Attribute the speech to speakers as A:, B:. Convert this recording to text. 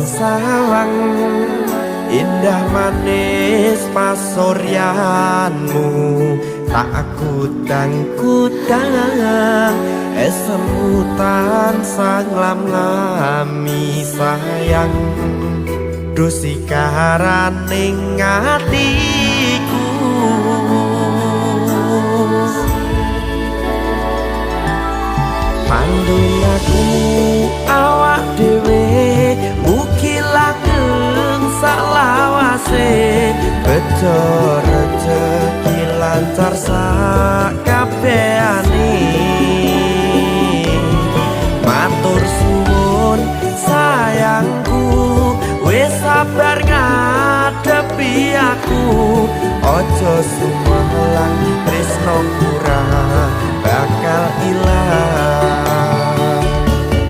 A: Sawang indah manis pasuryanmu, tak kudang-kudang esemu tansah nglam-lami sayang, dusikaraning atiku. Pandungaku awak dhewe mugi langgeng salawase, bejo rejeki lancar sakabehane. Matur suwun sayangku, wis sabar ngadepi aku, aja sumelang tresnoku.